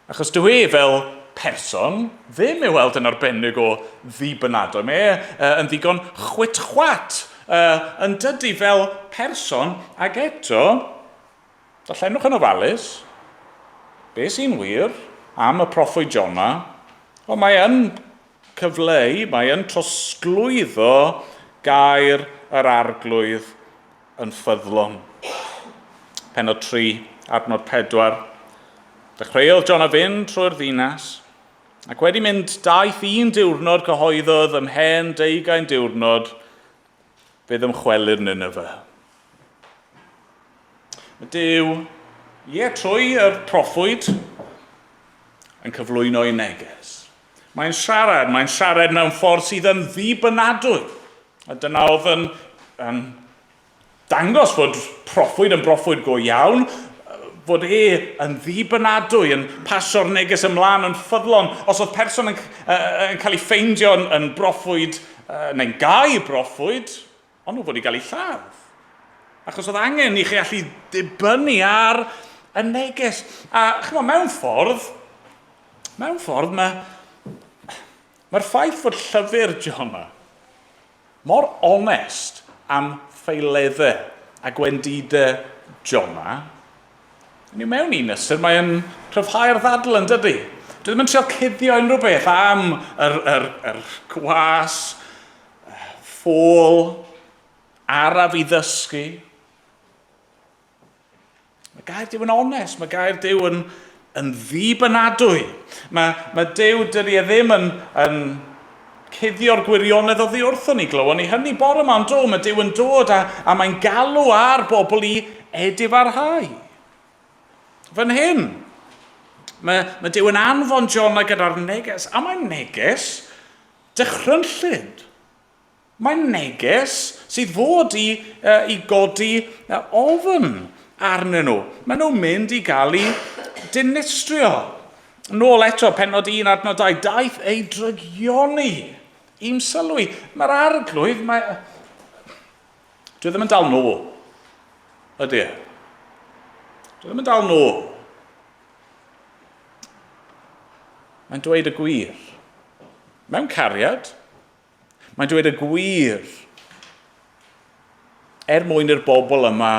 achos dyw e fel person ddim i'w weld yn arbennig o ddibynadwy. Mae e yn ddigon chwit-chwat yn dydy fel person, ac eto, darllenwch yn ofalus, be sy'n wir am y proffwyd Jona? Wel, mae yn cyfleu, mae yn trosglwyddo gair yr arglwydd yn ffyddlon. Penod 3, adnod 4. Dechreuodd Jona fynd trwy'r ddinas, ac wedi mynd daith un diwrnod cyhoeddodd ymhen deugain diwrnod fe ddymchwelir Nineveh. Mae Duw, ie, trwy yr proffwyd, yn cyflwyno ei neges. Mae'n siarad, mae'n siarad mewn ffordd sydd yn ddibynadwy. A dyna oedd yn, yn dangos fod proffwyd yn broffwyd go iawn, fod e yn ddibynadwy, yn pasio'r neges ymlaen yn ffyddlon. Os oedd person yn, yn cael ei ffeindio yn, yn broffwyd, neu'n gau broffwyd, ond nhw fod i gael eu lladd. Achos oedd angen i chi allu dibynnu ar y neges. A chymod, mewn ffordd, mewn ffordd, mae, mae'r ffaith fod llyfr Jona mor onest am ffeileddau a gwendidau Jona, Hynny yw, mewn un ystyr, mae'n cryfhau'r ddadl yn dydy. Dwi ddim yn trio cuddio unrhyw beth am yr, yr, yr gwas, ffôl, araf i ddysgu. Mae gair Duw yn onest, mae gair Duw yn, yn ddibynadwy. Mae, mae Duw, dydy e ddim yn, yn cuddio'r gwirionedd oddi wrthon ni. Glywon ni hynny bore yma, ond do, mae Duw yn dod a, a mae'n galw ar bobl i edifarhau. Fan hyn, mae, mae Duw yn anfon Jona gyda'r neges, a mae'n neges dychrynllyd. Mae'n neges sydd fod i, uh, i godi uh, ofn arnyn nhw. Maen nhw'n mynd i gael eu dinistrio. Nôl eto, penod 1 adnod 2, daeth ei drygioni i'm sylwi. Mae'r arglwydd, mae... Dwi ddim yn dal nôl. Ydy e? Dwi ddim yn dal nôl. Mae'n dweud y gwir. Mewn cariad, Mae'n dweud y gwir er mwyn i'r bobl yma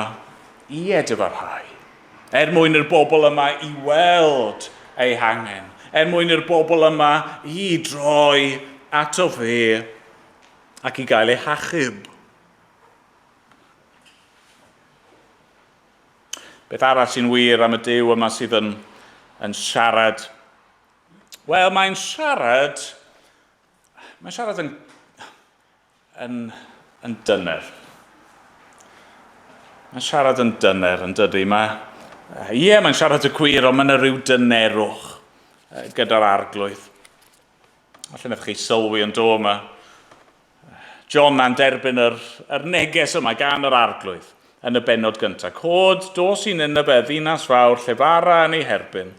i edifarhau, er mwyn i'r bobl yma i weld eu hangen, er mwyn i'r bobl yma i droi ato fe ac i gael eu hachub. Beth arall sy'n wir am y Duw yma sydd yn, yn siarad? Wel, mae'n siarad Mae'n siarad yn, yn, yn dyner. Mae'n siarad yn dyner, yn dydy. Mae, ie, mae'n siarad y gwir, ond mae yna rhyw dynerwch gyda'r arglwydd. Falle wnaethoch chi sylwi yn do yma. John a'n derbyn yr, yr neges yma gan yr arglwydd yn y bennod gyntaf. Cod, dos i Nineveh, ddinas fawr, llefara yn ei herbyn,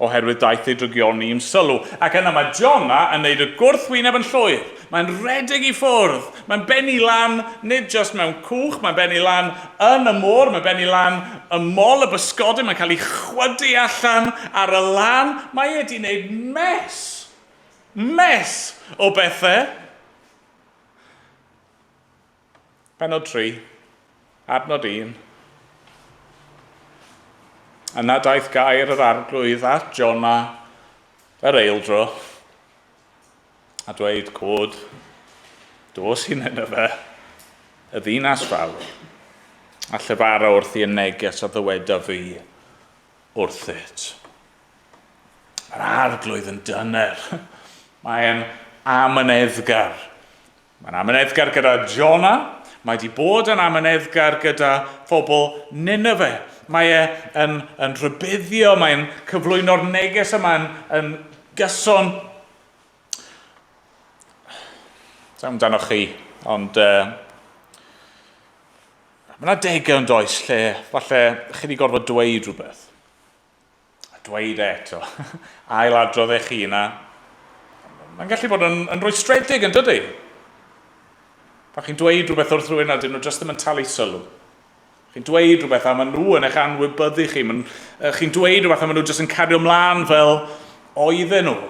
oherwydd daeth ei drygioni i'm sylw. Ac yna mae Jona yn neud y gwrthwyneb yn llwyr. Mae'n rhedeg i ffwrdd. Mae'n bennu lan, nid just mewn cwch, mae'n bennu lan yn y môr, mae'n bennu lan ym mol y bysgodyn, mae'n cael ei chwydu allan ar y lan. Mae e wedi wneud mess. Mess o bethau. Penod 3, adnod 1. Yna daeth gair yr arglwydd at Jona yr eildro a dweud, Cod, dos i Nineveh, y ddinas fawr, a llefara wrth i y neges a ddyweda fi wrthyt. Mae'r arglwydd yn dyner. Mae'n amyneddgar. Mae'n amyneddgar gyda Jona. Mae wedi bod yn amyneddgar gyda phobl Nineveh. Mae e yn, yn rhybuddio, mae'n cyflwyno'r neges yma yn, yn gyson. Sa'n amdanoch chi, ond uh, mae yna degau yn does lle falle chi wedi gorfod dweud rhywbeth. A dweud e eto. Ailadrodd eich hun a Mae'n gallu bod yn, yn rwystredig yn dydy? Pan chi'n dweud rhywbeth wrth rhywun a dyn nhw jyst ddim yn talu sylw. Chi'n dweud rhywbeth a maen nhw yn eich anwybyddu chi. Maen, chi'n dweud rhywbeth a maen nhw jyst yn cario mlaen fel oedden nhw.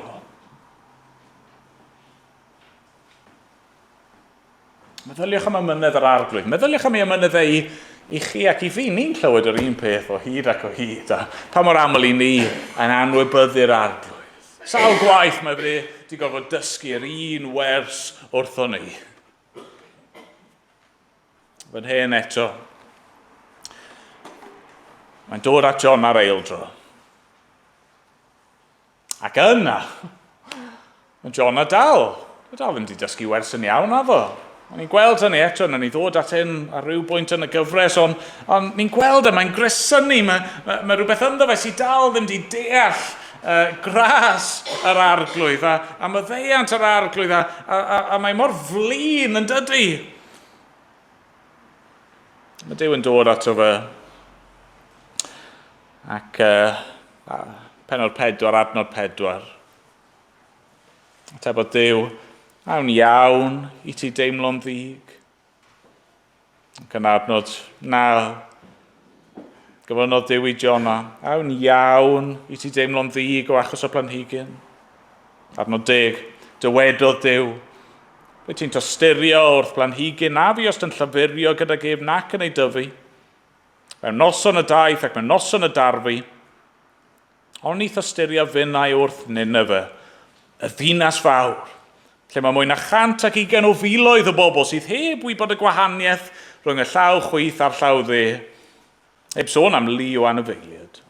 Meddyliwch am amynedd yr arglwydd. Meddyliwch am ei amynedd e i, i chi ac i fi. Ni'n clywed yr un peth o hyd ac o hyd. A pa mor aml i ni yn anwybyddu'r arglwydd. Sawl gwaith mae fe wedi gorfod dysgu'r un wers wrtho ni. Fan hyn eto. Mae'n dod at John ar eildro. Ac yna, mae John a dal. Mae dal ddim wedi dysgu wers yn iawn, addo. O'n ni'n gweld hynny eto, na ni ddod at hyn ar ryw bwynt yn y gyfres, ond on ni'n gweld e, mae'n gresynu, mae, mae, mae rhywbeth ynddo fe sy'n dal ddim wedi deall gras yr arglwydd a, a maddeuant yr arglwydd a, a, a, a mae mor flin yn dydy. Mae Duw yn dod ato fe. Ac penod 4, adnod 4. Atebodd Duw, awn iawn i ti deimlo'n ddig. Ac yn adnod 9, gofynnodd Duw i Jona, awn iawn i ti deimlo'n ddig o achos o planhigyn. Adnod 10, dywedodd Duw, Wyt ti'n tosturio wrth blanhigyn na fi os yn llafurio gydag ef nac yn ei dyfu? Mewn noson y daeth ac mewn noson y darfu, ond ni thosturia finnau wrth Nineveh, y ddinas fawr, lle mae mwy na 120 o filoedd o bobl sydd heb wybod y gwahaniaeth rhwng y llaw chwith a'r llaw dde, heb sôn am lu o anifeiliaid.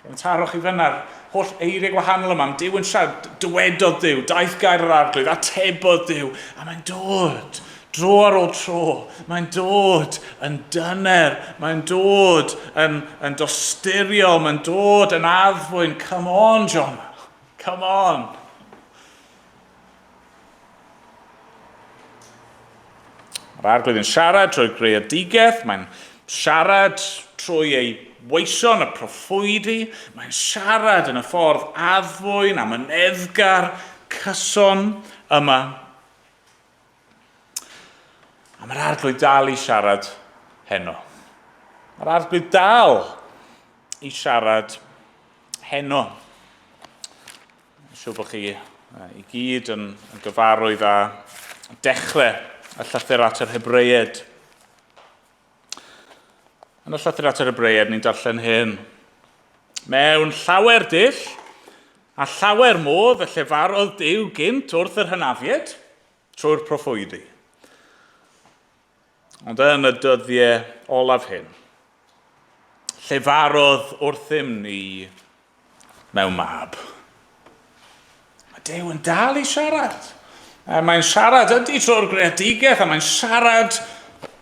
Mae'n taro chi fyna'r holl eiriau gwahanol yma. Mae Duw yn siarad, dywedodd Duw, daeth gair yr arglwydd, atebodd Duw, a mae'n dod dro ar ôl tro. Mae'n dod yn dyner, mae'n dod yn, yn dosturiol, mae'n dod yn addfwyn. Come on, John. Come on. Mae'r arglwydd yn siarad trwy greadigaeth, mae'n siarad trwy ei weision, y proffwydi, mae'n siarad yn y ffordd addfwyn a myneddgar cyson yma. A mae'r arglwydd dal i siarad heno. Mae'r arglwydd dal i siarad heno. Mae'n siŵr bod chi i gyd yn, yn gyfarwydd â dechrau y llythyr at yr Hebreied. Yn y llythyr at yr Hebreied, ni'n darllen hyn. Mewn llawer dull a llawer modd y llefarodd Duw gynt wrth yr hynafied trwy'r proffwydi. Ond yn y dyddiau olaf hyn, llefarodd wrthym ni mewn mab. Mae Duw yn dal i siarad. Mae'n siarad ydy trwy'r greadigaeth a mae'n siarad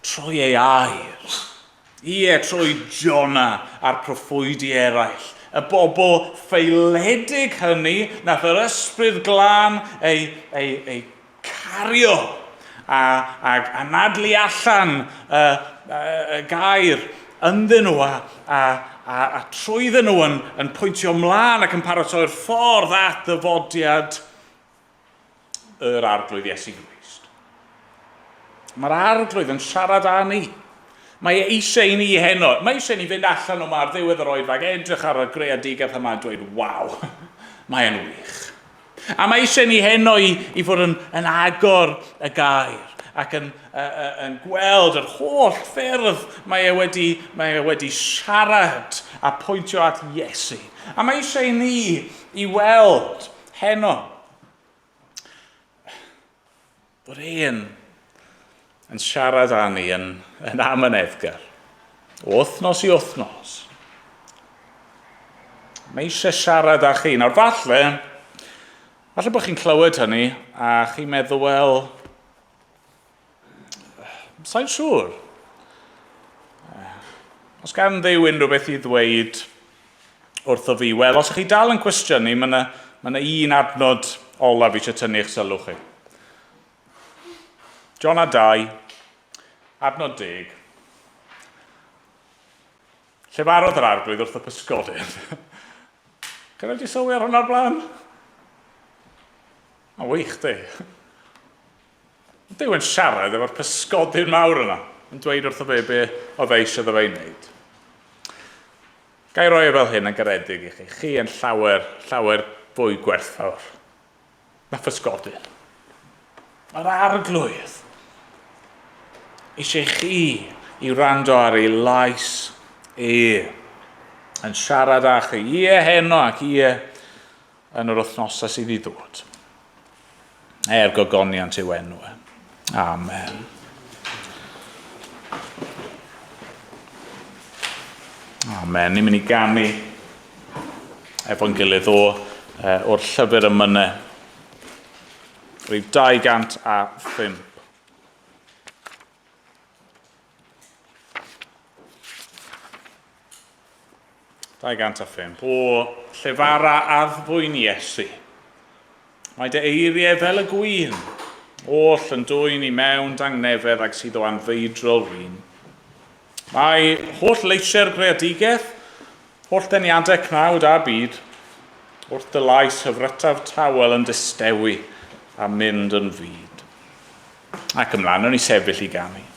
trwy ei air. Ie, trwy Jona a'r proffwydi eraill. Y bobl ffaeledig hynny nath yr ysbryd glân ei, ei, ei cario a, ag anadlu allan y, y, y gair ynddyn nhw a, a, a, a trwyddyn nhw yn, yn pwyntio mlaen ac yn paratoi'r ffordd at ddyfodiad yr Arglwydd Iesu Grist. Mae'r Arglwydd yn siarad â ni. Mae e eisiau i ni heno. Mae eisiau i ni fynd allan o yma ar ddiwedd yr oedfa ac edrych ar y greadigaeth yma a dweud, waw, mae e'n wych. A mae eisiau ni heno i, i fod yn, yn agor y gair ac yn, uh, yn gweld yr holl ffyrdd mae e wedi, mae e wedi siarad a pwyntio at Iesu. A mae eisiau i ni i weld heno bod e'n yn siarad â ni yn, yn amyneddgar, o wythnos i wythnos. Mae eisiau siarad â chi. Nawr falle, falle bod chi'n clywed hynny a chi'n meddwl, wel, sa'n siŵr. Os gan Dduw unrhyw beth i ddweud wrtho fi, wel, os ych chi dal yn cwestiynu, mae yna ma un adnod olaf eisiau tynnu eich sylw chi. Jona 2, adnod 10. Llefarodd yr arglwydd wrth y pysgodyn. Chi wedi sylwi ar hwnna'r blaen? Mae'n wych, di. Duw yn siarad efo'r pysgodyn mawr yna, yn dweud wrtho fe be oedd e eisiau iddo fe ei wneud. Ga i roi e fel hyn yn garedig i chi. Chi yn llawer, llawer fwy gwerthfawr na physgodyn. Mae'r arglwydd eisiau chi i wrando ar ei lais e yn siarad â chi, ie heno ac ie yn yr wythnosau sydd i ddod. Er gogoniant yw enw e. Amen. Amen. Ni'n mynd i ganu efo'n gilydd o, o'r llyfr ymynau. Rhif 205. 205. O llefara addfwyn Iesu. Mae dy eiriau fel y gwin, oll yn dwyn i mewn dangnefedd ag sydd o anfeidrol win. Mae holl leisiau'r greadigaeth, holl deniadau cnawd a byd, wrth dy lais hyfrytaf tawel yn distewi a mynd yn fud. Ac ymlaen, o'n i sefyll i ganu.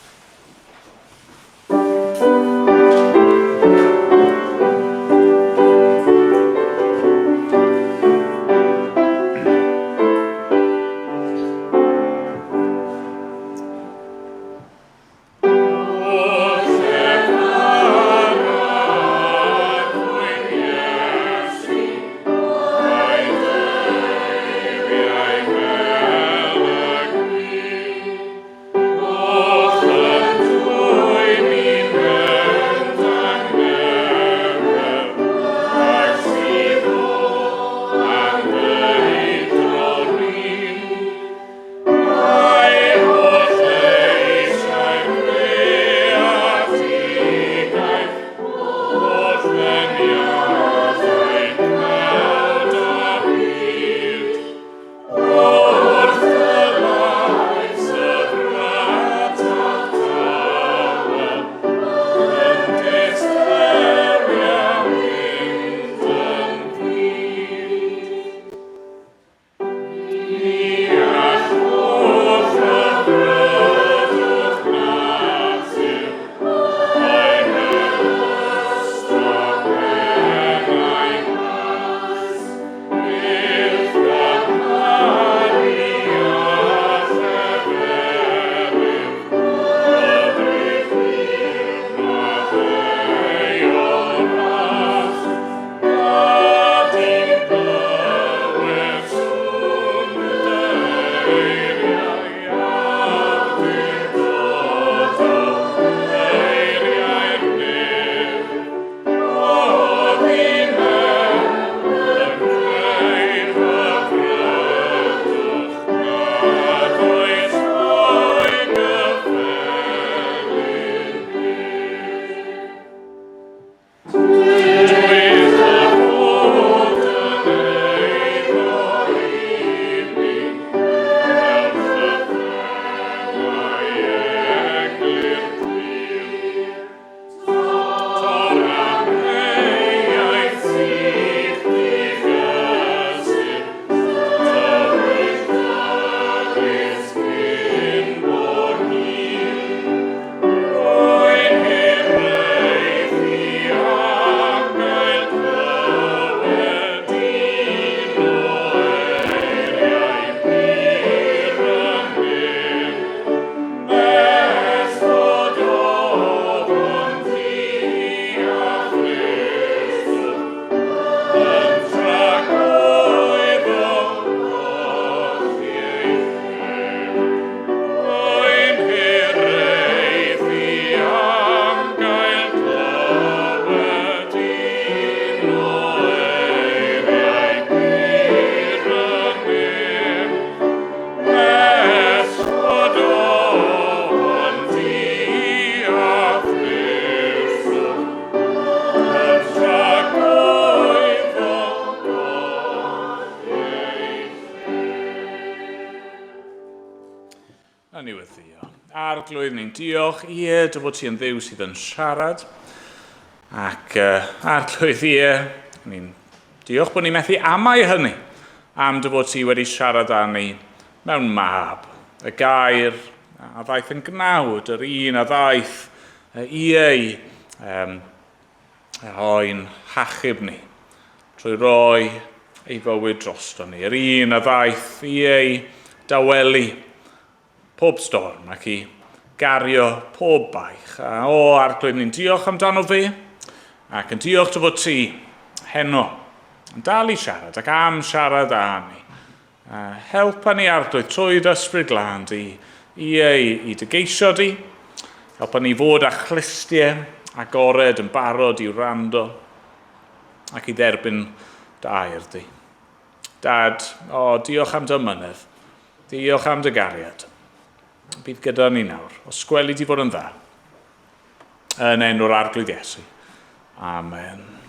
Nawn ni weddïo. Arglwydd, ni'n diolch, ie, dy fod ti yn Dduw sydd yn siarad. Ac uh, arglwydd, ie, ni'n diolch bod ni'n methu amau hynny. am dy fod ti wedi siarad â ni mewn mab, y gair a ddaeth yn gnawd, yr un a ddaeth i ei um, oen hachub ni, trwy roi ei fywyd drosto ni, yr un a ddaeth i ei dawelu pob storm ac i gario pob baich. A o, Arglwydd, ni'n diolch amdano fe, ac yn diolch dy fod ti heno yn dal i siarad ac am siarad â ni. A helpa ni, Arglwydd, trwy dy ysbryd glân di, i ei, i dy geisio di. Helpa ni fod â chlustiau agored yn barod i wrando ac i dderbyn dy air di. Dad, o, diolch am dy ymynedd. Diolch am dy gariad. Bydd gyda ni nawr. Os gweli di fod yn dda. Yn enw'r Arglwydd Iesu. Amen.